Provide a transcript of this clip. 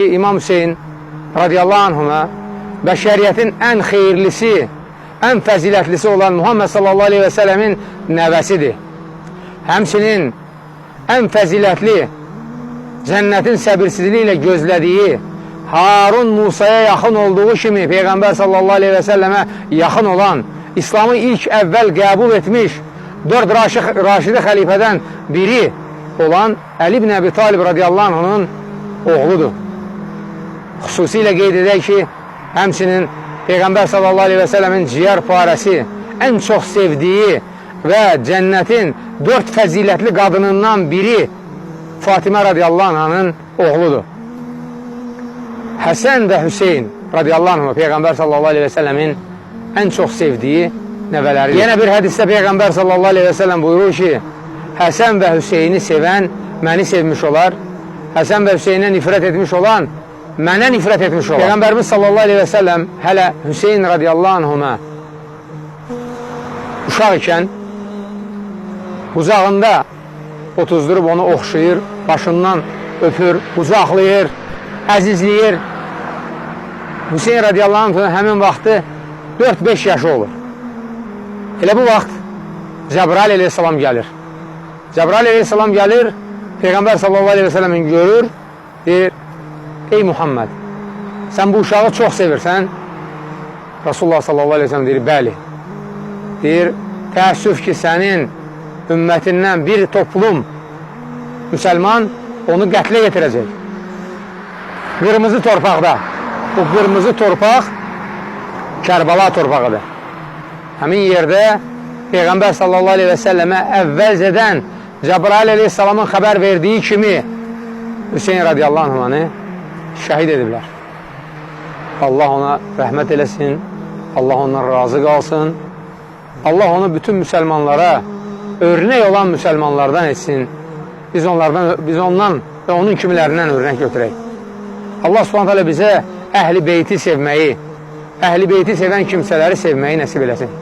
İmam Hüseyin radiyallahu anhuma bəşəriyyətin ən xeyirlisi, ən fəzilətlisi olan Muhammed sallallahu aleyhi və səlləmin nəvəsidir. Həmçinin ən fəzilətli, cənnətin səbirsizliklə gözlədiyi Harun Musaya yaxın olduğu kimi Peyğəmbər sallallahu aleyhi və səlləmə yaxın olan, İslamı ilk əvvəl qəbul etmiş dörd raşidi xəlifədən biri olan Əli ibn Əbi Talib radiyallahu anhunun oğludur. Xüsusilə qeyd edək ki, həmçinin Peyğəmbər sallallahu aleyhi və səlləmin ciyər parəsi, ən çox sevdiyi və cənnətin dörd fəzilətli qadınından biri Fatimə radiyallahu anhanın oğludur. Həsən və Hüseyn radiyallahu anh Peyğəmbər sallallahu aleyhi və səlləmin ən çox sevdiyi nəvələridir. Yenə bir hədisdə Peyğəmbər sallallahu aleyhi və səlləm buyurur ki, Həsən və Hüseyni sevən məni sevmiş olar, Həsən və Hüseynə nifrət etmiş olan mənə nifrət etmiş olar. Peyğəmbərimiz sallallahu aleyhi və səlləm hələ Hüseyn radiyallahu anhuma uşaq ikən qucağında otuzdurub onu oxşayır, başından öpür, qucaqlayır, əzizləyir. Hüseyn radiyallahu anh həmin vaxtı 4-5 yaşı olur. Elə bu vaxt Cəbrail əleyhissalam gəlir. Cəbrail əleyhissalam gəlir, Peyğəmbər sallallahu aleyhi və səlləmin görür, deyir, ey Muhammed, sən bu uşağı çox sevirsən. Rasulullah sallallahu aleyhi və səlləm deyir, bəli. Deyir, təəssüf ki, sənin ümmətindən bir toplum müsəlman onu qətlə yetirəcək. Qırmızı torpaqda. O qırmızı torpaq Kərbəla torpağıdır. Həmin yerdə Peyğəmbər sallallahu aleyhi və səlləmə əvvəlcədən Cəbrail əleyhissalamın xəbər verdiyi kimi Hüseyn radiyallahu anhını şəhid ediblər. Allah ona rəhmət eləsin, Allah ondan razı qalsın, Allah onu bütün müsəlmanlara örnək olan müsəlmanlardan etsin. Biz ondan və onun kimilərindən örnək götürək. Allah Subhanahu taala bizə Əhl-i Beyti sevməyi, Əhl-i Beyti sevən kimsələri sevməyi nəsib eləsin.